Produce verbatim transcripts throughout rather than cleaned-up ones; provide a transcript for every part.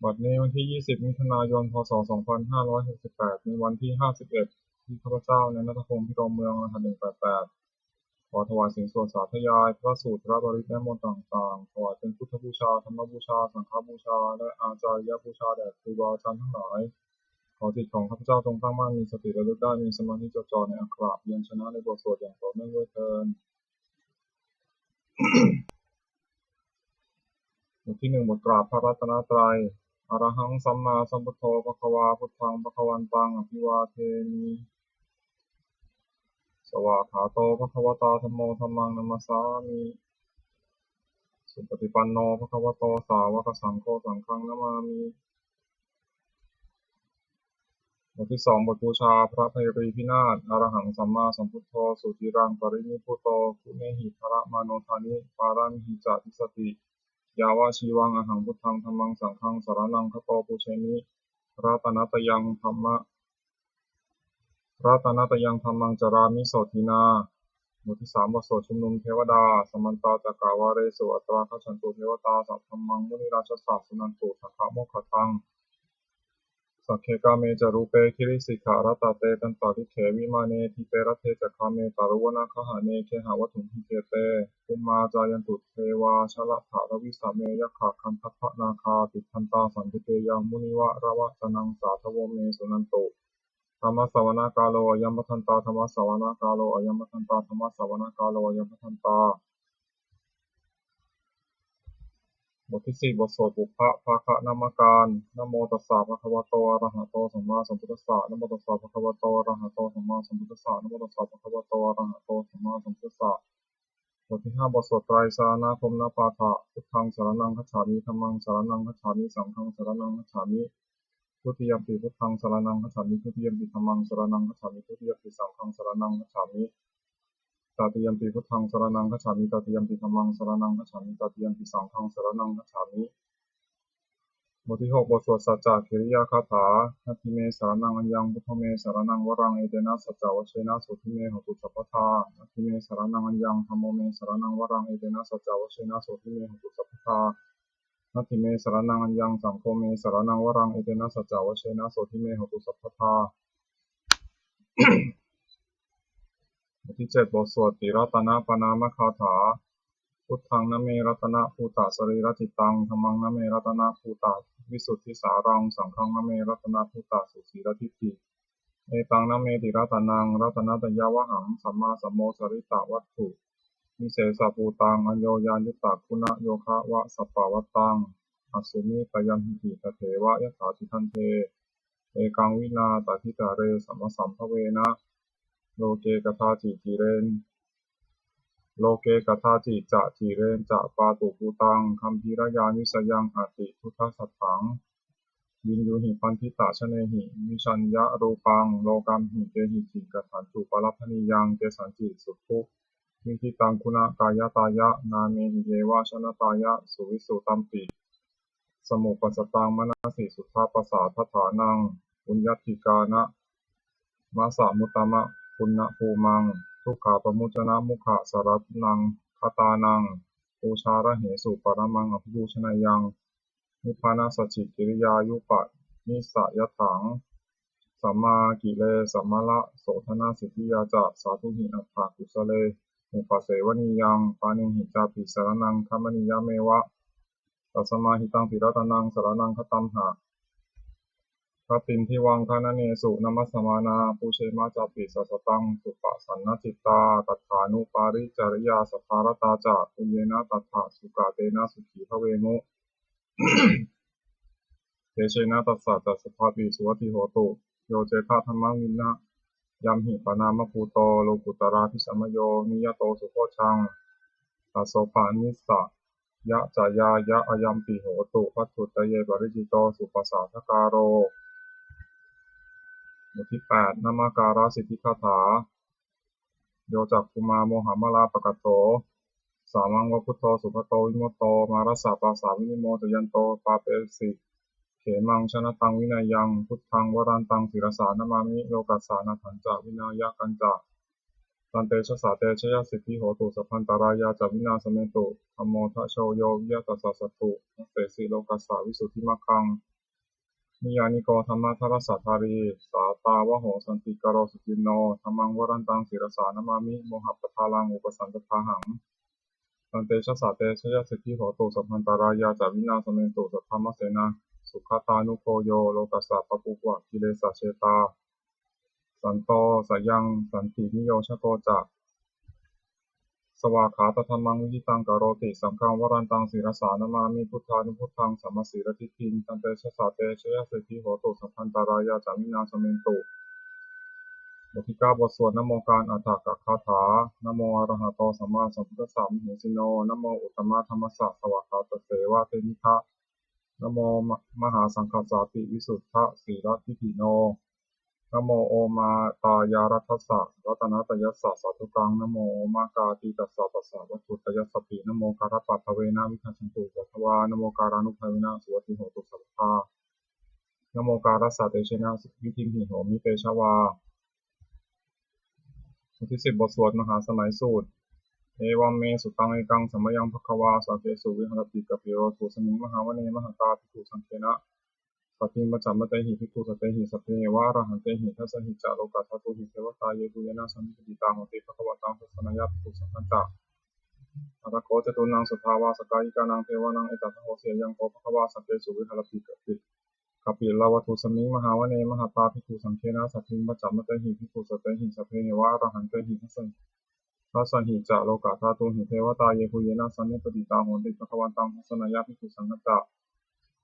บัดนี้วันที่ ยี่สิบ มิถุนายน พ.ศ. สองพันห้าร้อยหกสิบแปด ในวันที่ ห้าสิบเอ็ด ที่ข้าพเจ้า นายณัฐพงษ์ พิรมเมือง รหัส หนึ่งแปดแปด ขอถวายเสียงสวดสาธยายพระสูตร พระปริตร และมนต์ต่างๆ ถวายเป็นพุทธบูชา ธรรมบูชา สังฆบูชา และอาจาริยบูชาแด่ครูบาอาจารย์ทั้งหลาย ขอจิตของข้าพเจ้าจงตั้งมั่น มีสติระลึกได้ มีสมาธิจดจ่อในอักขระพยัญชนะในบทสวดอย่างต่อเนื่องด้วยเทอญ บทที่หนึ่ง บทกราบพระรัตนตรัย Arahaṃ sammāsambuddho bhagavā, buddhaṃ bhagavantaṃ abhivādemi. Svākkhāto bhagavatā dhammo, dhammaṃ namassāmi. Supaṭipanno bhagavato sāvakasaṅgho, saṅghaṃ namāmi. บทที่สอง บทบูชาพระไพรีพินาศ Arahaṃ sammāsambuddho suciraṃ parinibbuto, guṇehi paramānodhāni pāramihi ca dissati. Yāvajīvaṃ ahaṃ buddhaṃ dhammaṃ saṅghaṃ saraṇaṃ gato pūjemi. Ratanattayaṃ dhamma, ratanattayaṃ dhammaṃ carāmi sotthinā. บทที่สาม บทสวดชุมนุมเทวดา Samantā cakkavāḷesu atrāgacchantu devatā, saddhammaṃ munirājassa suṇantu saggamokkhadaṃ. Sagge kāme ca rūpe girisikharataṭe cantalikkhe vimāne, dīpe raṭṭhe ca gāme taruvanagahane gehavatthumhi khette, bhummā cāyantu devā jalathalavisame yakkhagandhabbanāgā, tiṭṭhantā santike yaṃ munivaravacanaṃ sādhavo me suṇantu. Dhammassavanakālo ayam bhadantā, dhammassavanakālo ayam bhadantā, dhammassavanakālo ayam bhadantā. บทที่สี่ บทสวดปุพพะภาคะนมการ Namo tassa bhagavato arahato sammāsambuddhassa. Namo tassa bhagavato arahato sammāsambuddhassa. Namo tassa bhagavato arahato sammāsambuddhassa. บทที่ห้า บทสวดไตรสรณคมนปาฐะ Buddhaṃ saraṇaṃ gacchāmi, dhammaṃ saraṇaṃ gacchāmi, saṅghaṃ saraṇaṃ gacchāmi. Dutiyampi buddhaṃ saraṇaṃ gacchāmi, dutiyampi dhammaṃ saraṇaṃ gacchāmi, dutiyampi saṅghaṃ saraṇaṃ gacchāmi. Tatiyampi buddhaṃ saraṇaṃ gacchāmi, tatiyampi dhammaṃ saraṇaṃ gacchāmi, tatiyampi saṅghaṃ saraṇaṃ gacchāmi. บทที่หก บทสวดสัจจกิริยาคาถา Natthi me saraṇaṃ aññaṃ, buddho me saraṇaṃ varaṃ, etena saccavajjena sotthi me hotu sabbadā. Natthi me saraṇaṃ aññaṃ, dhammo me saraṇaṃ varaṃ, etena saccavajjena sotthi me hotu sabbadā. Natthi me saraṇaṃ aññaṃ, saṅgho me saraṇaṃ varaṃ, etena saccavajjena sotthi me hotu sabbadā. บทที่เจ็ด บทสวดติรัตนปณามคาถา Buddhaṃ name ratanabhūtasariracittam, dhammaṃ name ratanabhūtavisuddhisāraṃ, saṅghaṃ name ratanabhūtasusīladiṭṭhiṃ, etaṃ nameti ratanaṃ ratanattayavhaṃ, sammāsamosarittavatthu visesabhūtaṃ, aññoññayuttaguṇayogavasappavattam, asmiṃ tayamhi tadeva yathāti gandhe, ekaṃ vinā taditare samasambhavena, loke kadāci cire, loke kadāci ca cireñca pātubhūtaṃ, gambhīrañāṇavisayaṃ atibudhasatthaṃ, viññūhi paṇḍitajanehi, vijjāya rūpaṃ lokamhi kehici, kathātu palabhanīyaṃ kesañci, suthu vidittaṃ guṇakāyattāya, nāmehi yeva janatāya, suvisu tampi samuppasattaṃ manasi, suddhapasādadhānaṃ puññādhikāramassamuttamapuññabhūmaṃ, dukkhapamuccanamukhasaraṇaṃ gatānaṃ, pūjārahesu paramaṃ abhipūjaneyyaṃ, nibbānasacchikiriyāyupanissayatthaṃ, sammākilesamalasodhanasiddhiyā ca, sādhūhi atthakusalenu pasevanīyaṃ, pāṇihi cāpi saraṇaṃ gamanīyameva, tasmā hi taṃ tiratanaṃ saraṇaṃ gatamha, rattindivaṃ gaṇanesu namassvāna, pūjema cāpi sāsataṃ supasannacitā, tathānupāricariyā saddharata ca, puññena tattha sukatena sukhī bhavemu, tejena tassa ca saddhāpi suvatthi hotu. Yo cettha dhammaṃ vinayamhi paṇāmabhūto, lokuttarādhisaṅkhāyo niyato subojjhaṃ, tassopanisayaccāya ayampi hotu, vatthuttaye paricito supasādakāro. บทที่แปด นมการสิทธิคาถา Yo cakkhumā mohamalāpakaṭṭho, sāmaṃ va buddho sugato vimutto, mārassa pāsā vinimocayanto, pāpesi khemaṃ janataṃ vineyyaṃ, buddhaṃ varantaṃ sirasā namāmi, lokassa nāthañca vināyakañca, Tantejasā te jayasiddhi hotu, sabbantarāyā ca vināsamentu. Dhammo dhajo yo viya tassa satthu, dassesi lokassa visuddhimaggaṃ. Niyyāniko dhammadharassa dhārī, sātāvaho santikaro suciṇṇo. Dhammaṃ varantaṃ sirasā namāmi, mohappadālaṃ upasantadāhaṃ. Tantejasā te jayasiddhi hotu, sabbantarāyā ca vināsamentu. Saddhammasenā sugatānugo yo, lokassa pāpū va kilesā jetā. Santo sayaṃ santiniyojako ca, svākkhātadhammaṃ viditaṃ karoti. Saṅghaṃ varantaṃ sirasā namāmi, buddhānubuddhaṃ samasīladiṭṭhiṃ. Tantejasā te jayasiddhi hotu, sabbantarāyā ca vināsamentu. บทที่เก้า บทสวดนโมการอัฏฐกถา Namo arahato sammāsambuddhassa mahesino. Namo uttamadhammassa svākkhātasseva tenidha. Namo ma- mahāsaṅghassāpi visuddhasīladiṭṭhino. Namo omātyāraddhassa ratanattayassa sādhukaṃ. Namo omakātītassa tassa vatthuttayassapi. Namokārappabhāvena vigacchantu upaddavā. Namokārānubhāvena suvatthi hotu sabbadā. Namokārassa tejena vidhimhi homi tejavā. บทที่สิบ บทสวดมหาสมัยสูตร Evaṃ me sutaṃ. Ekaṃ samayaṃ bhagavā sakkesu viharati kapilavatthusmiṃ mahāvane mahatā bhikkhusaṅghena saddhiṃ pañcamattehi bhikkhusatehi sabbeheva arahantehi. Dasahi ca lokadhātūhi devatā yebhuyyena sannipatitā honti bhagavantaṃ dassanāya bhikkhusaṅghañca. Atha kho catunnaṃ suddhāvāsakāyikānaṃ devānaṃ etadahosi: Ayaṃ kho bhagavā sakkesu viharati kapi- kapilavatthusmiṃ mahāvane mahatā bhikkhusaṅghena saddhiṃ pañcamattehi bhikkhusatehi sabbeheva arahantehi. Dasa- dasahi ca lokadhātūhi devatā yebhuyyena sannipatitā honti bhagavantaṃ dassanāya bhikkhusaṅghañca.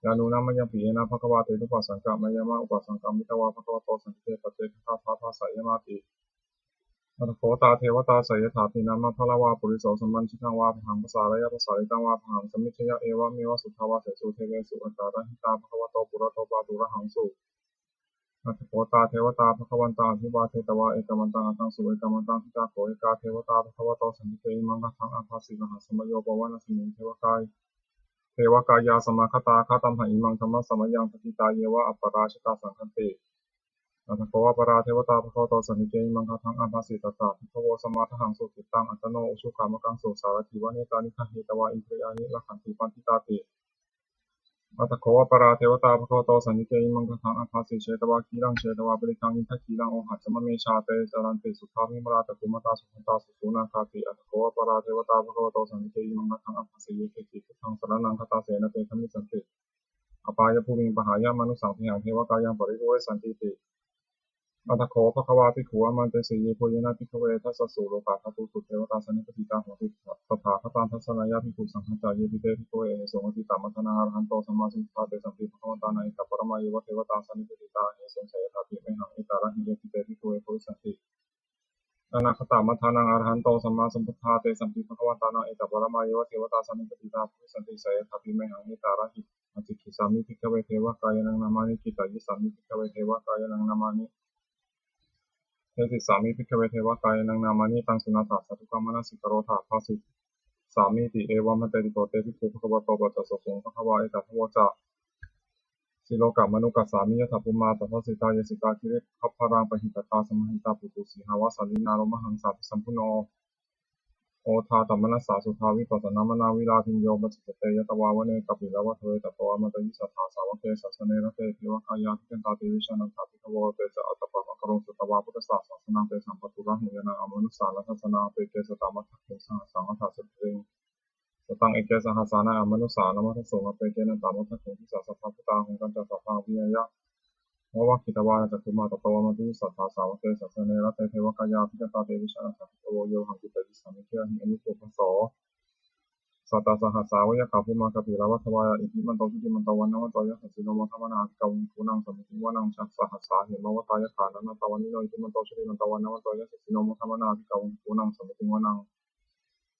Yannūna mayampi yena bhagavā tenupasaṅkameyyāma, upasaṅkamitvā bhagavato santike paccekagāthā bhāseyyāmāti. Atha kho tā devatā seyyathāpi nāma balavā puriso sammiñjitaṃ vā bāhaṃ pasāreyya, pasāritaṃ vā bāhaṃ sammiñjeyya, evameva suddhāvāsesu devesu antarahitā bhagavato purato pāturahaṃsu. Atha kho tā devatā bhagavantaṃ abhivādetvā ekamantaṃ aṭṭhaṃsu. Ekamantaṃ ṭhitā kho ekā devatā bhagavato santike imaṃ gāthaṃ abhāsi: Mahāsamayo pavanasmiṃ, devakāy- devakāyā samāgatā, āgatamha imaṃ dhammasamayaṃ, dakkhitāyeva aparājitasaṅghanti. Atha kho aparā devatā bhagavato santike imaṃ gāthaṃ abhāsi: Tatra bhikkhavo samādahaṃsu, cittaṃ attano ujukamakaṃsu, sārathīva nettāni gahetvā, indriyāni rakkhanti paṇḍitāti. Atha kho aparā devatā bhagavato santike imaṃ gāthaṃ abhāsi: Chetvā khīlaṃ chetvā palighaṃ, indakhīlaṃ ohaccamanejā, te caranti suddhā vimalā, cakkhumatā sudantā susunāgāti. Atha kho aparā devatā bhagavato santike imaṃ gāthaṃ abhāsi: Ye keci buddhaṃ saraṇaṃ gatāse, na te gamissanti apāyabhūmiṃ, pahāya mānusaṃ dehaṃ, devakāyaṃ paripūressantīti. Atha kho bhagavā bhikkhū āmantesi: Yebhuyyena bhikkhave dasasu lokadhātūsu devatā sannipatitā honti tathāgataṃ dassanāya bhikkhusaṅghañca. Yepi te bhikkhave ahesuṃ atītamaddhānaṃ arahanto sammāsambuddhā, tesampi bhagavantānaṃ etaparamāyeva devatā sannipatitā ahesuṃ, seyyathāpi mayhaṃ etarahi. Yepi te bhikkhave bhavissanti anāgatamaddhānaṃ arahanto sammāsambuddhā, tesampi bhagavantānaṃ etaparamāyeva devatā sannipatitā bhavissanti, seyyathāpi mayhaṃ etarahi. Ācikkhissāmi bhikkhave devakāyānaṃ nāmāni, kittayissāmi bhikkhave devakāyānaṃ nāmāni, desissāmi bhikkhave devakāyānaṃ nāmāni, taṃ suṇātha sādhukaṃ manasikarotha bhāsissāmīti. Evaṃ bhanteti kho te bhikkhū bhagavato paccassosuṃ. Bhagavā etadavoca: Silokamanukassāmi, yattha bhummā tadassitā; ye sitā girigabbharaṃ, pahitattā samāhitā. Puthū sīhāva sallīnā, lomahaṃsābhisambhuno; odātamanasā suddhā, vippasannamanāvilā. Bhiyyo pañcasate ñatvā, vane kāpilavatthave; tato āmantayi satthā, sāvake sāsane rate. Devakāyā abhikkantā, te vijānātha bhikkhavo; te ca ātappamakaruṃ, sutvā buddhassa sāsanaṃ. Tesampāturahu ñāṇaṃ, amanussāna dassanaṃ; appeke satamaddakkhuṃ, sahassaṃ atha sattariṃ. Sataṃ eke sahassānaṃ, amanussānamaddasuṃ; appekenantamaddakkhuṃ, disā sabbā phuṭā ahuṃ. Tañca sabbaṃ abhiññāya, vavakkhitvāna cakkhumā; tato āmantayi satthā, sāvake sāsane rate. Devakāyā abhikkantā, te vijānātha bhikkhavo; ye vohaṃ kittayissāmi, girāhi anupubbaso. Sattasahassā va yakkhā, bhummā kāpilavatthavā; iddhimanto jutimanto, vaṇṇavanto yasassino; modamānā abhikkāmuṃ, bhikkhūnaṃ samitiṃ vanaṃ. Chasahassā hemavatā, yakkhā nānattavaṇṇino; iddhimanto jutimanto, vaṇṇavanto yasassino; modamānā abhikkāmuṃ, bhikkhūnaṃ samitiṃ vanaṃ.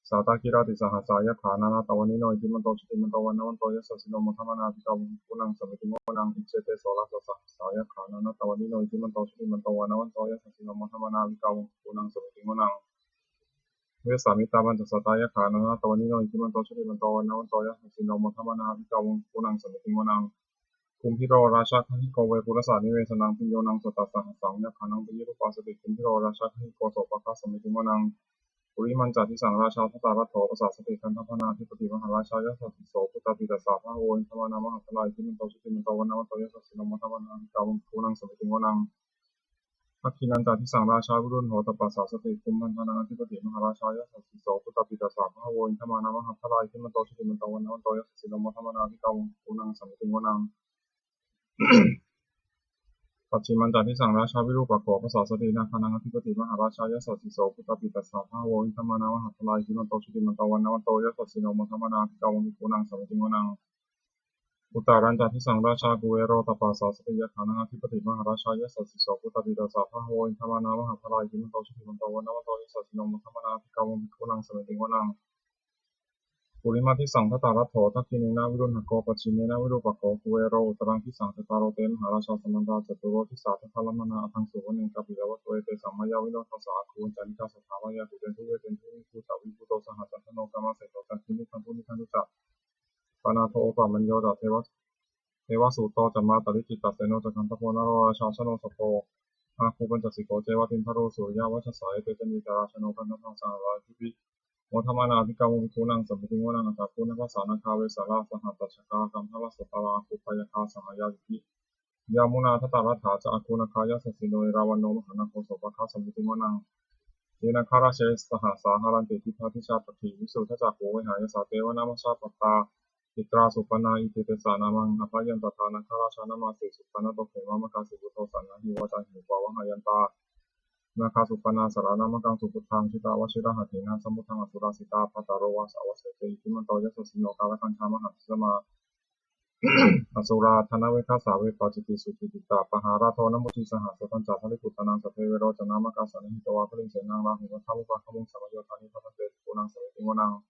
Sātāgirā tisahassā, yakkhā nānattavaṇṇino; iddhimanto jutimanto, vaṇṇavanto yasassino; modamānā abhikkāmuṃ, bhikkhūnaṃ samitiṃ vanaṃ. Iccete soḷasasahassā, yakkhā nānattavaṇṇino; iddhimanto jutimanto, vaṇṇavanto yasassino; modamānā abhikkāmuṃ, bhikkhūnaṃ samitiṃ vanaṃ. Vessāmittā pañcasatā, yakkhā nānattavaṇṇino; iddhimanto jutimanto, vaṇṇavanto yasassino; modamānā abhikkāmuṃ, bhikkhūnaṃ samitiṃ vanaṃ. Kumbhīro rājagahiko vepullassa nivesanaṃ, bhiyyo naṃ satasahassaṃ yakkhānaṃ payirupāsati, kumbhīro rājagahiko sopāga samitiṃ vanaṃ. Purimañca disaṃ rājā dhataraṭṭho pasāsati, gandhabbānaṃ ādhipati mahārājā yasassi so. Puttāpi tassa bahavo indanāmā mahabbalā, iddhimanto jutimanto vaṇṇavanto yasassino, modamānā abhikkāmuṃ bhikkhūnaṃ samitiṃ vanaṃ. Dakkhiṇañca disaṃ rājā virūḷho tappasāsati, kumbhaṇḍānaṃ ādhipati mahārājā yasassi so. Puttāpi tassa bahavo indanāmā mahabbalā, iddhimanto jutimanto vaṇṇavanto yasassino, modamānā abhikkāmuṃ bhikkhūnaṃ samitiṃ vanaṃ. Pacchimañca disaṃ rājā virūpakkho pasāsati, nāgānaṃ ādhipati mahārājā yasassi so. Puttāpi tassa bahavo indanāmā mahabbalā, iddhimanto jutimanto vaṇṇavanto yasassino, modamānā abhikkāmuṃ bhikkhūnaṃ samitiṃ vanaṃ. Uttarañca disaṃ rājā kuvero tappasāsati, yakkhānaṃ ādhipati mahārājā yasassi so. Puttāpi tassa bahavo indanāmā mahabbalā, iddhimanto jutimanto vaṇṇavanto yasassino, modamānā abhikkāmuṃ bhikkhūnaṃ samitiṃ vanaṃ. Purimadisaṃ dhataraṭṭho, dakkhiṇena virūḷhako, pacchimena virūpakkho, kuvero uttaraṃ disaṃ. Cattāro te mahārājā samantā caturo disā, daddallamānā aṭṭhaṃsu vane kāpilavatthave. Tesaṃ māyāvino dāsā āgū vañcanikā saṭhā, māyā kuṭeṇḍu veṭeṇḍu viṭū ca viṭuṭo saha, candano kāmaseṭṭho ca kinnughaṇḍu nighaṇḍu ca, panādo opamañño ca deva devasūto ca mātali, cittaseno ca gandhabbo naḷorājā janosabho, āgū pañcasikho ceva timbarū suriyavacchasā. Ete caññe ca rājāno gandhabbā saha rājubhi, modamānā abhikkāmuṃ bhikkhūnaṃ samitiṃ vanaṃ. Athāgū nābhasā nāgā vesālā sahatacchakā, kambalassatarā āgū pāyāgā saha ñātibhi. Yāmunā dhataraṭṭhā ca āgū nāgā yasassino, erāvaṇo mahānāgo sopāga samitiṃ vanaṃ. Ye nāgarāje sahasā haranti dibbā dijā pakkhi, visuddhacakkhū vehāyasā te vanamajjhapattā. Citrā supaṇṇā iti tesa nāmaṃ. Abhayantadā nāgarājānamāsi, supaṇṇato khemamakāsi buddho, saṇhāhi vācāhi upavhayantā nāgā supaṇṇā saraṇamakaṃsu buddhaṃ. Jitā vajirahatthena samuddaṃ asurā sitā, bhātaro vāsavassete iddhimanto yasassino, kālakañjā mahābhismā asurā dānaveghasā, vepacitti sucitti ca pahārādo namucī saha. Satañca baliputtānaṃ sabbe verocanāmakā, sannayhitvā baliṃ senaṃ rāhubhaddamupāgamuṃ, samayodāni bhaddante bhikkhūnaṃ samitiṃ vanaṃ.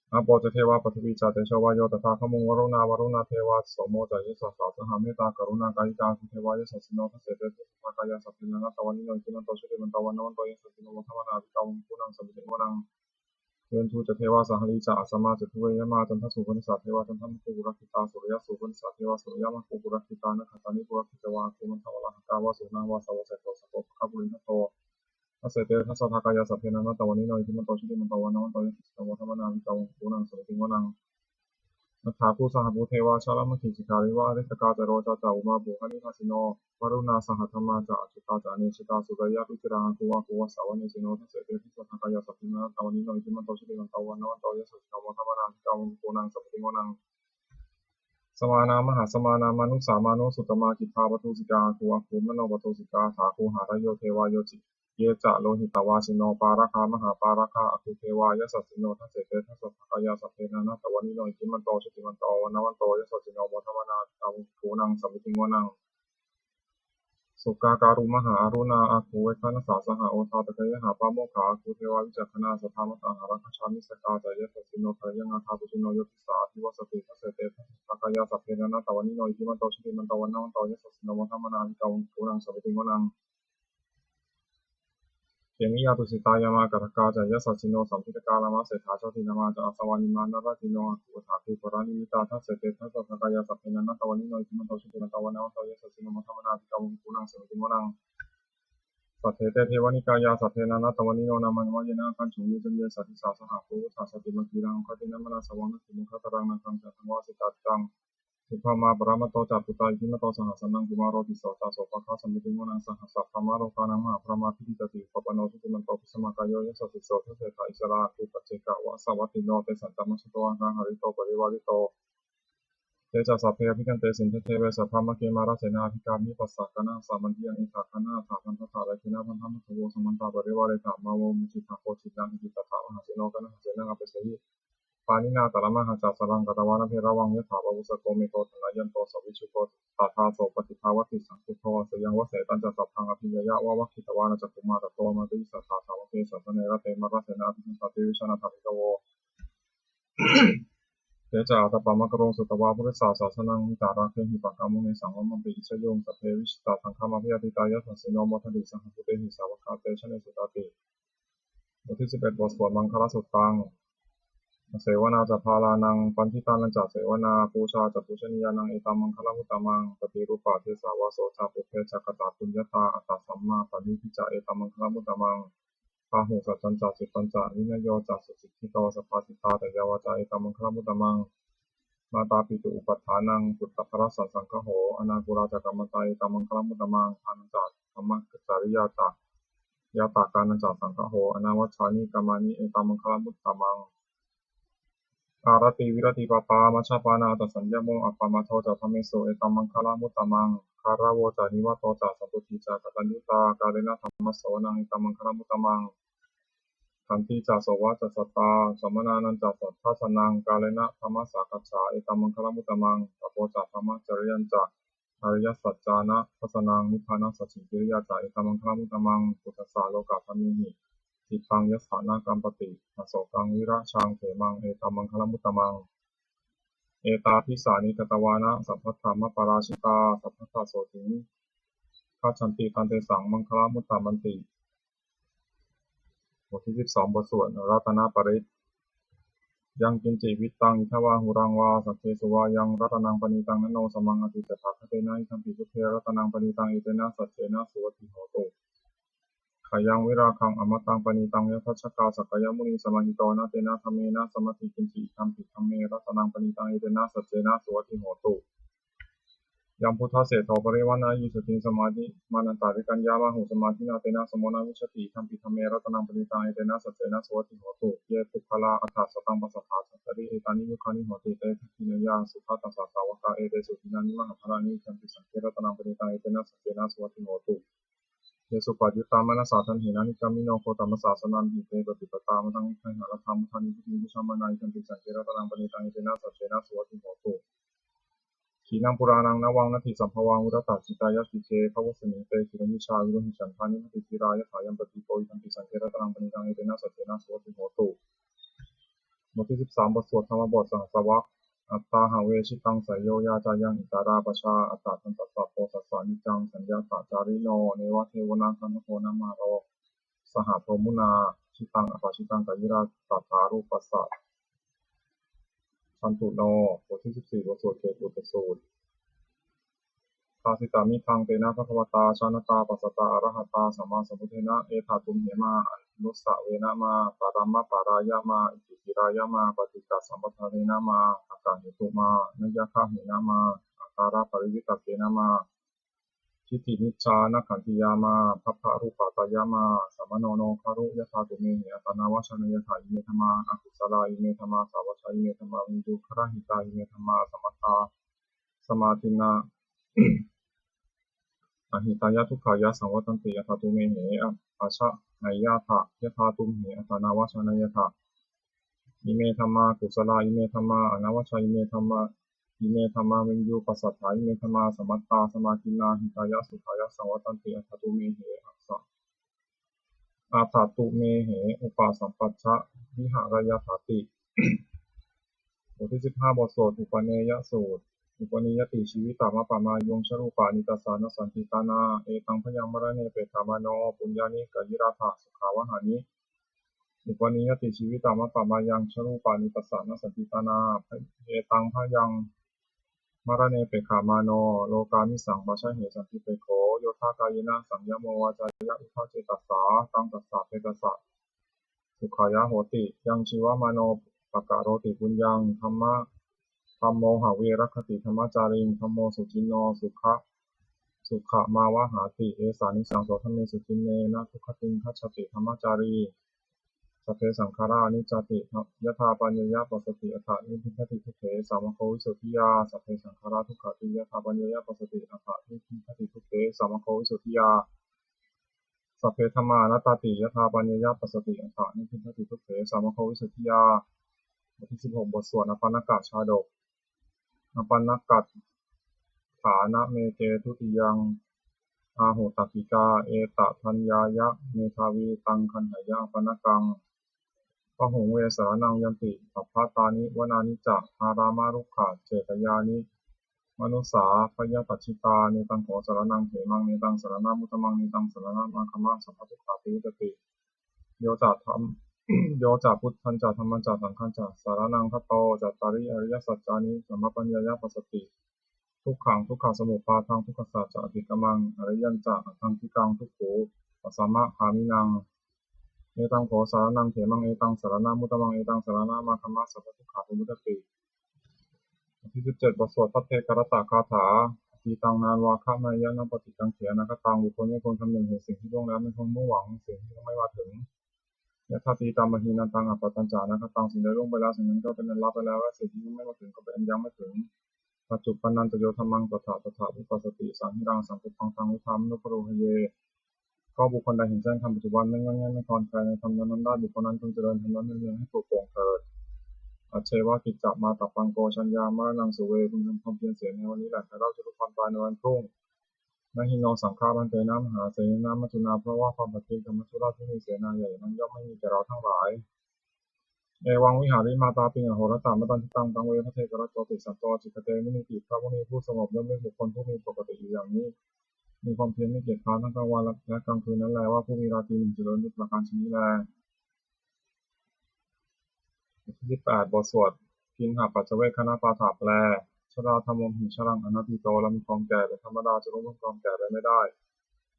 Āpo ca devā paṭhavī ca tejo vāyo tadāgamuṃ, varuṇā vāruṇā devā somo ca yasasā saha, mettākaruṇākāyikā āgū devā yasassino, dasete dasadhā kāyā sabbe nānattavaṇṇino, iddhimanto jutimanto vaṇṇavanto yasassino, modamānā abhikkāmuṃ bhikkhūnaṃ samitiṃ vanaṃ. Veṇḍū ca devā sahalī ca asamā ca duve yamā, candassūpanisā devā candamāgū purakkhitā, suriyassūpanisā devā suriyamāgū purakkhitā, nakkhattāni purakkhitvā āgū mandavalāhakā, vasūnaṃ vāsavassete sakkopāga purindado. Dasete dasadhā kāyā sabbe nānattavaṇṇino, iddhimanto jutimanto vaṇṇavanto yasassino, modamānā abhikkāmuṃ bhikkhūnaṃ samitiṃ vanaṃ. Athāgū sahabhū devā jalamaggisikhāriva, ariṭṭhakā ca rojā ca ummāpupphanibhāsino, varuṇā sahadhammā ca accutā ca anejakā, sūleyyarucirā āgū āgū vāsavanesino. Dasete dasadhā kāyā sabbe nānattavaṇṇino, iddhimanto jutimanto vaṇṇavanto yasassino, modamānā abhikkāmuṃ bhikkhūnaṃ samitiṃ vanaṃ. Samānā mahāsamānā mānusā mānusuttamā, khiḍḍāpadūsikā āgū āgū manopadūsikā, athāgū harayo devā ye ca lohitavāsino, pāragā mahāpāragā āgū devā yasassino. Dasete dasadhā kāyā sabbe nānattavaṇṇino, iddhimanto jutimanto vaṇṇavanto yasassino, modamānā abhikkāmuṃ bhikkhūnaṃ samitiṃ vanaṃ. Sukkā karumhā aruṇā āgū veghanasā saha, odātagayhā pāmokkhā āgū devā vicakkhaṇā, sadāmattā hāragajā missakā ca yasassino, thanayaṃ āgā pajjunno yo disā abhivassati. Dasete dasadhā kāyā sabbe nānattavaṇṇino, iddhimanto jutimanto vaṇṇavanto yasassino, modamānā abhikkāmuṃ bhikkhūnaṃ samitiṃ vanaṃ. Khemiyā tusitā yāmā kaṭṭhakā ca yasassino, lambitakā lāmaseṭṭhā jotināmā ca āsavā, nimmānaratino āgū athāgū paranimmitā. Dasete dasadhā kāyā sabbe nānattavaṇṇino, iddhimanto jutimanto vaṇṇavanto yasassino, modamānā abhikkāmuṃ bhikkhūnaṃ samitiṃ vanaṃ. Saṭṭhete devanikāyā sabbe nānattavaṇṇino, nāmanvayena āgañchuṃ ye caññe sadisā saha. Pavutthajātimakkhīlaṃ oghatiṇṇamanāsavaṃ, dakkhemoghataraṃ nāgaṃ candaṃva asitātitaṃ, subrahmā paramatto ca puttā iddhimato saha, sanaṅkumāro tisso ca sopāga samitiṃ vanaṃ. Sahassabrahmalokānaṃ mahābrahmābhitiṭṭhati, upapanno jutimanto bhismākāyo yasassi so. Dasettha issarā āgū paccekavasavattino, tesañca majjhato āgā hārito parivārito. Te ca sabbe abhikkante sinde deve sabrahmake, mārasenā abhikkāmi passa kaṇhassa mandiyaṃ. Etha gaṇhatha bandhatha rāgena bandhamatthu vo, samantā parivāretha mā vo muñcittha koci naṃ. Iti tattha mahāseno kaṇhasenaṃ apesayi, pāṇinā talamāhacca saraṃ katvāna bheravaṃ. Yathā pāvussako megho thanayanto savijjuko, tadā so paṭibhaṅvati saṅkuddho asayaṃvase. Tañca sabbaṃ abhiññāya vavakkhitvāna cakkhumā, tato āmantayi satthā sāvake sāsane rate. Mārasenā abhikkantā te vijānātha bhikkhavo. Te ca ātappamakaruṃ sutvā buddhassa sāsanaṃ, vītarāgehi pakkāmuṃ nesaṃ lomampi iñjayuṃ. Sabbe vijitasaṅgāmā bhayātītā yasassino, modanti saha bhūtehi sāvakā te janesutāti. บทที่สิบเอ็ด บทสวดมังคลสุตตัง Asevanā ca bālānaṃ, paṇḍitānañca sevanā, pūjā ca pūjanīyānaṃ, etammaṅgalamuttamaṃ. Paṭirūpadesavāso ca, pubbe ca katapuññatā, attasammāpaṇidhi ca, etammaṅgalamuttamaṃ. Bāhusaccañca sippañca, vinayo ca susikkhito, subhāsitā ca yā vācā, etammaṅgalamuttamaṃ. Mātāpituupaṭṭhānaṃ, puttadārassa saṅgaho, anākulā ca kammantā, etammaṅgalamuttamaṃ. Dānañca dhammacariyā ca, ñātakānañca saṅgaho, anavajjāni kammāni, etammaṅgalamuttamaṃ. Āratī viratī pāpā, majjapānā attasaṃyamo, appamādo ca dhammesu, etammaṅgalamuttamaṃ. Gāravo ca nivāto ca, santuṭṭhī ca kataññutā, kālena dhammassavanaṃ, etammaṅgalamuttamaṃ. Khantī ca sovacassatā, samaṇānañca sadassanaṃ, kālena dhammasākacchā, etammaṅgalamuttamaṃ. Tapo ca brahmacariyañca, ariyasaccāna dassanaṃ, nibbānasacchikiriyā ca, etammaṅgalamuttamaṃ. Phuṭṭhassa lokadhammehi, cittaṃ yassa na kampati, asokaṃ virajaṃ khemaṃ, etammaṅgalamuttamaṃ. Etādisāni katvāna, sabbatthamaparājitā, sabbattha sotthiṃ gacchanti, taṃ tesaṃ maṅgalamuttamanti. บทที่สิบสอง บทสวดรัตนปริตร Yaṅkiñci vittaṃ idha vā huraṃ vā, saggesu vā yaṃ ratanaṃ paṇītaṃ, na no samaṃ atthi tathāgatena, idampi buddhe ratanaṃ paṇītaṃ, etena saccena suvatthi hotu. Khayaṃ virāgaṃ amataṃ paṇītaṃ, yadajjhagā sakyamunī samāhito, na tena dhammena samatthi kiñci, idampi dhamme ratanaṃ paṇītaṃ, etena saccena suvatthi hotu. Yambuddhaseṭṭho parivaṇṇayī suddhiṃ, samādhimānantarikaññamāhu, samādhinā tena samo na vijjati, idampi dhamme ratanaṃ paṇītaṃ, etena saccena suvatthi hotu. Ye puggalā aṭṭha sataṃ pasaṭṭhā, cattāri etāni yugāni honti, te dakkhiṇeyyā sugatassa sāvakā, etesu dinnāni mahapphalāni, idampi saṅghe ratanaṃ paṇītaṃ, etena saccena suvatthi hotu. Ye suppayuttā manasā daḷhena, nikkāmino gotamasāsanamhi, te pattipattā amataṃ vigayha, laddhā mudhā nibbutiṃ bhuñjamānā, idampi saṅghe ratanaṃ paṇītaṃ, etena saccena suvatthi hotu. Khīṇaṃ purāṇaṃ navaṃ natthi sambhavaṃ, virattacittāyatike bhavasmiṃ, te khīṇabījā aviruḷhichandā, nibbutiṃ dhīrā yathāyampadīpo, idampi saṅghe ratanaṃ paṇītaṃ, etena saccena suvatthi hotu. บทที่สิบสาม บทสวดธรรมบทสหัสสวรรค Atthāhave jitaṃ seyyo, yā cāyaṃ itarā pajā, attadantasabbodhassa niccaṃ, saññatacārino, neva devo na gandhabbo na māro, saha brahmunā jitaṃ apajitaṃ, kāyirā tathārūpassa chanduṇo. บทที่สิบสี่ บทสวดเกตุตสูตร Bhāsitamidaṃ tena bhagavatā jānatā passatā arahatā sammāsambuddhena, etha tumhe mā anusavena mā paramapārāya mā iccicirāya mā paṭighasampādena mā akāhetu mā nayyagāhena mā akālaparivitakkena mā diṭṭhinicchānagandhiyā mā bhabbarūpatayā mā samāno no garu yathā tumhehi attanāvajjānāyatha. Ime dhammā akusalā, ime dhammā sāvajjā, ime dhammā viññugarahitā, ime dhammā samattā samādinnā ahitāya dukkhāya saṃvattanti, atha tumhehi ajahāyatha yathā tumhe attanāvajjānāyatha. Ime dhammā kusalā, ime dhammā anavajjā, ime dhammā ime dhammā viññuppasatthā, ime dhammā samattā samādinnā hitāya sukhāya saṃvattanti, atha tumhehi assa atha tumhehi upasampajja viharāyatthāti. บทที่สิบห้า บทสวดอุปเนยสูตร Upanīyati jīvitamappamāyuṃ, jarūpanītassa na santītanā, etaṃ bhayaṃ maraṇe pekkhamāno, puññāni kāyirātha sukhāvahāni. Upanīyati jīvitamappamāyuṃ, jarūpanītassa na santītanā, etaṃ bhayaṃ maraṇe pekkhamāno, lokāmisaṃ pajāhe santipekkho, yodha kāyena saṃyamo, vācāya uda cetasā, taṃ tassa petassa sukhāya hoti. Yaṃ jīvamāno pakaroti puññaṃ, dhamma dhammo have rakkhati dhammacāriṃ, dhammo suciṇṇo sukha sukhamāvahāti. Esānisaṃso dhamme suciṇṇe, na duggatiṃ gacchati dhammacārī. Sabbe saṅkhārā aniccāti, yadā paññāya passati, atha nibbindati dukkhe, samaggo visuddhiyā. Sabbe saṅkhārā dukkhāti, yadā paññāya passati, atha nibbindati dukkhe, samaggo visuddhiyā. Sabbe dhammā anattāti, yadā paññāya passati, atha nibbindati dukkhe, samaggo visuddhiyā. บทที่สิบหก บทสวดอปัณณกชาดก Apaṇṇakaṭṭhānameke dutiyaṃ āhu, takkikā etadaññāya medhāvī, taṃ gaṇhāya apaṇṇakaṃ. Bahuṃ ve saraṇaṃ yanti, sabbatāni vanāni ca, ārāmarukkhacetyāni, manussā bhayapajjitā. Netaṃ kho saraṇaṃ khemaṃ, netaṃ saraṇamuttamaṃ, netaṃ saraṇamāgamaṃ, sabbadukkhā pamutati. Yo ca dham Yo ca buddhañca dhammañca saṅghañca saraṇaṃ gato, cattāri ariyasaccāni sammappaññāya passati, dukkhaṃ dukkhasamuppādaṃ dukkhassa ca atikkamaṃ, ariyañca aṭṭhaṅgikaṃ dukkhūpasamagāminaṃ. Etaṃ kho saraṇaṃ khemaṃ, etaṃ saraṇamuttamaṃ, etaṃ saraṇamāgamma, sabbadukkhā pamuccati. บทที่สิบเจ็ด บทสวดภัทเทกรัตตคาถา Atītaṃ nānvāgameyya nappaṭikaṅkhe anāgataṃ. บุคคลไม่ควรคำนึงถึงสิ่งที่ล่วงแล้ว ไม่ควรมุ่งหวังสิ่งที่ยังไม่มาถึง Yadatītaṃ pahīnantaṃ appattañca anāgataṃ. สิ่งใดล่วงไปแล้ว สิ่งนั้นก็เป็นอันละไปแล้ว และสิ่งที่ยังไม่มาถึงก็เป็นอันยังไม่ถึง Paccuppannañca yo dhammaṃ tattha tattha bhubbissati, saṃhiraṃ saṅkuppaṃ taṃ viddhā manubrūhaye. ก็บุคคลใดเห็นแจ้งธรรมปัจจุบัน ไม่ง่อนแง่นไม่คลอนแคลนในธรรมนั้นๆได้ บุคคลนั้นพึงเจริญธรรมนั้นเนืองๆให้ปรุโปร่งเถิด Ajjeva kiccamātappaṃ ko jaññā maraṇaṃ suve. พึงทำความเพียรเสียในวันนี้แหละ แท้เล่าจะรู้ความตายในวันพรุ่ง Na hi no saṅgarantena mahāsenena maccunā, เพราะว่าความผัดเพี้ยนกับมัจจุราชผู้มีเสนาใหญ่นั้นย่อมไม่มีแก่เราทั้งหลาย Evaṃ vihārimātāpiṃ ahorattamatanditaṃ, taṃ ve bhaddekarattoti santo ācikkhate munīti. พระมุนีผู้สงบย่อมเรียกบุคคลผู้มีปกติอยู่อย่างนี้ มีความเพียรไม่เกียจคร้านทั้งกลางวันและกลางคืนนั้นแล ว่าผู้มีราตรีหนึ่งเจริญด้วยประการฉะนี้แล บทที่สิบแปด บทสวด Piṇhapaccavegganapāฐะ แปล Jarādhammomhi jaraṃ anatīto, เรามีความแก่เป็นธรรมดา จะล่วงพ้นความแก่ไปไม่ได้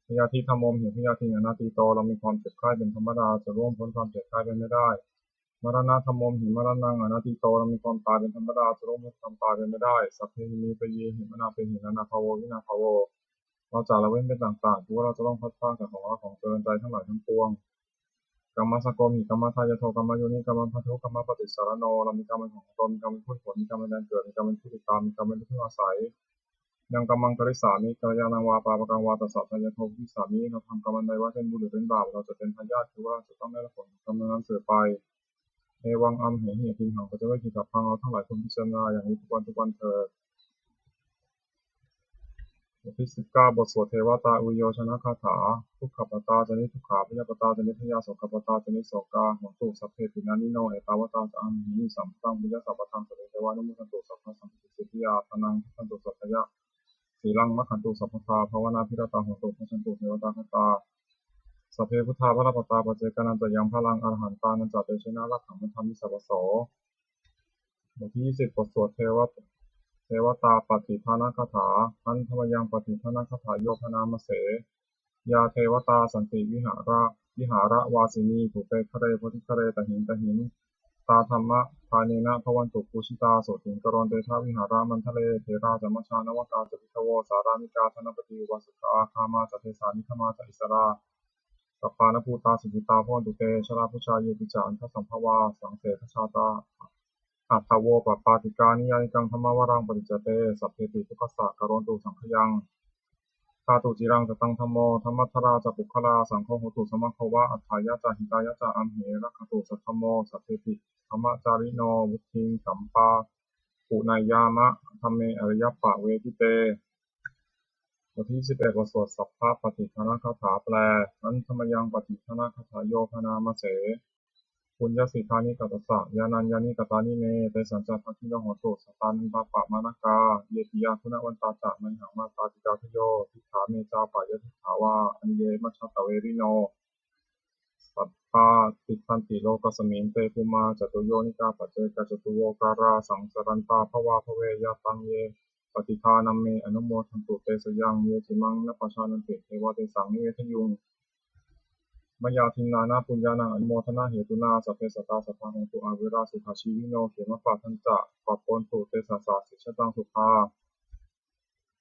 Byādhidhammomhi byādhiṃ anatīto, เรามีความเจ็บไข้เป็นธรรมดา จะล่วงพ้นความเจ็บไข้ไปไม่ได้ Maraṇadhammomhi maraṇaṃ anatīto, เรามีความตายเป็นธรรมดา จะล่วงพ้นความตายไปไม่ได้ Sabbehi me piyehi manāpehi nānābhāvo vinābhāvo, เราจะละเว้นเป็นต่างๆ คือว่าเราจะต้องพลัดพรากจากของรักของเจริญใจทั้งหลายทั้งปวง Kammassakomhi kammadāyādo kammayoni kammabandhu kammapaṭisaraṇo, เรามีกรรมเป็นของตน มีกรรมเป็นผู้ให้ผล มีกรรมเป็นแดนเกิด มีกรรมเป็นผู้ติดตาม มีกรรมเป็นที่พึ่งอาศัย Yaṃ kammaṃ karissāmi kalyāṇaṃ vā pāpakaṃ vā tassa dāyādo bhavissāmi, เราทำกรรมอันใดไว้เป็นบุญหรือเป็นบาป เราจะเป็นทายาท คือว่าเราจะต้องได้รับผลของกรรมนั้นๆสืบไป Evaṃ amhehi piṇhapaccaveggisabbaṃ, เราทั้งหลายควรพิจารณาอย่างนี้ทุกวันทุกวันเถิด บทที่สิบเก้า บทสวด Devatāuyyojanagāthā. Dukkhappattā ca niddukkhā, bhayappattā ca nibbhayā, sokappattā ca nissokā, hontu sabbepi pāṇino. Ettāvatā ca amhehi sambhataṃ puññasampadaṃ, sabbe devānumodantu sabbasampattisiddhiyā. Dānaṃ dadantu saddhāya, sīlaṃ rakkhantu sabbadā, bhāvanābhiratā hontu, gacchantu devatāgatā. Sabbe buddhā balappattā, paccekānañca yaṃ balaṃ, arahantānañca tejena, rakkhaṃ bandhāmi sabbaso. บทที่ยี่สิบ บทสวด Devatāpattidānagāthā. Handa mayaṃ pattidānagāthā, yo bhaṇāma se. Yā devatā santi vihāra, vihāravāsinī, thūpe ghare bodhighare tahiṃ tahiṃ, tā dhammadānena bhavantu pūjitā, sotthiṃ karontedha vihāramaṇḍale. Therā ca majjhā navakā ca bhikkhavo, sārāmikā dānapatī upāsakā, gāmā ca desā nigamā ca issarā, sappāṇabhūtā sukhitā bhavantu te. Jalābujā yepi ca aṇḍasambhavā, saṃsedajātā athavopapātikā, niyyānikaṃ dhammavaraṃ paṭicca te, sabbepi dukkhassa karontu saṅkhayaṃ. Ṭhātu ciraṃ sataṃ dhammo, dhammaddharā ca puggalā, saṅgho hotu samaggo va, atthāya ca hitāya ca. Amhe rakkhatu saddhammo, sabbepi dhammacārino, vuḍḍhiṃ sampāpuṇeyyāma, dhamme ariyappavedite. บทที่สิบเอ็ด บทสวด Sabbapattidānagāthā แปล Handa mayaṃ pattidānagāthā, yo bhaṇāma se. Puññassidāni katassa, yānāni katāni me, tesañca bhāgino hontu, sattānantāppamāṇakā. Ye piyā guṇavantā ca, mayhaṃ mātā pitā guho, diṭṭhā me cāpyadiṭṭhā vā, aññe majjhattaverino, sadā tiṭṭhanti lokasmiṃ, te bhummā catuyonikā, paccekacatuvokārā, saṃsarantā bhavābhave. Yā taṃ ye pattidānamme anumodantu, te sayaṃ ye cimaṃ na pajānanti, devā tesaṃ nivedayuṃ. Mayā dinnāna puññānaṃ, anumodanāhetunā, sabbe sattā sadā hontu averā, sukhajīvino khemappadañca, pappontu te sassāti jataṃ sukhaṃ.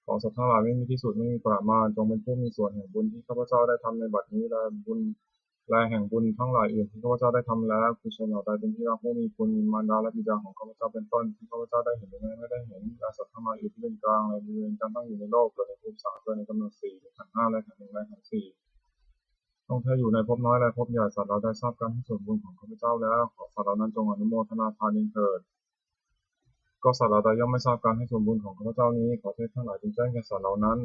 ขอสัตว์ทั้งหลายไม่มีที่สุด ไม่มีประมาณ จงเป็นผู้มีส่วนแห่งบุญที่ข้าพเจ้าได้ทำในบัดนี้ และบุญ และแห่งบุญทั้งหลายอื่นที่ข้าพเจ้าได้ทำแล้ว คือชนเหล่าใดเป็นที่รัก ผู้มีบุญ มีมารดาและบิดาของข้าพเจ้าเป็นต้น ที่ข้าพเจ้าได้เห็นหรือไม่ได้เห็น และสัตว์ทั้งหลายอื่นที่เป็นกลาง ในบริเวณการตั้งอยู่ในโลก เกิดในภูมิสาม เกิดในกำเนิดสี่ มีขันธ์ห้า และขันธ์หนึ่ง และขันธ์สี่ ต้องแท้อยู่ในภพน้อยและภพใหญ่ สัตว์เหล่าใดทราบการให้ส่วนบุญของข้าพเจ้าแล้ว ขอสัตว์เหล่านั้นจงอนุโมทนาทานเองเถิด ก็สัตว์เหล่าใดย่อมไม่ทราบการให้ส่วนบุญของข้าพเจ้านี้ ขอเทพทั้งหลายจงแจ้งแก่สัตว์เหล่านั้น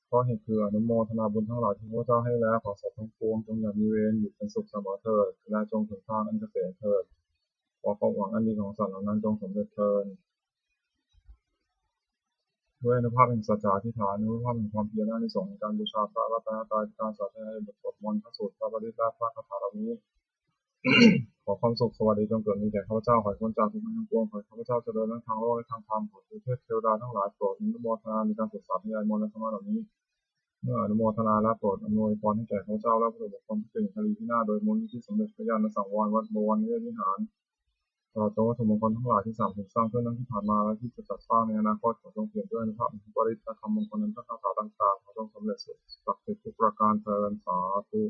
เพราะเหตุคืออนุโมทนาบุญทั้งหลายที่ข้าพเจ้าให้แล้ว ขอสัตว์ทั้งปวงจงอย่ามีเวร อยู่เป็นสุขเสมอเถิด และจงถึงทางอันเกษมเถิด ขอความหวังอันดีของสัตว์เหล่านั้นจงสำเร็จเถิด ด้วยอานุภาพแห่งสัจจะอธิษฐาน อานุภาพแห่งความเพียร อานิสงส์แห่งการบูชาพระรัตนตรัย การสาธยายบทสวดมนต์ พระสูตร พระปริตร และพระคาถาเหล่านี้ ขอความสุขสวัสดีจงเกิดมีแก่ข้าพเจ้า ขอให้พ้นจากทุกข์ทั้งปวง ขอให้ข้าพเจ้าเจริญทั้งทางโลกและทางธรรม ขอเทพเทวดาทั้งหลายโปรดอนุโมทนาในการสวดสาธยายมนต์และธรรมะเหล่านี้ เมื่ออนุโมทนาแล้วโปรดอำนวยพรให้แก่ข้าพเจ้าและวัตถุมงคลที่เป็นอินทรีย์พินาศโดยมูลนิธิสมเด็จพระญาณสังวรวัดบวรนิเวศวิหาร ตลอดจนวัตถุมงคลทั้งหลายที่สามถูกสร้างขึ้นทั้งที่ผ่านมาและที่จะจัดสร้างในอนาคต ขอจงเปี่ยมด้วยอานุภาพแห่งพระปริตรและคำมงคลอันพระคาถาต่างๆ ขอจงสำเร็จสุดศักดิ์สิทธิ์ทุกประการเทอญ สาธุ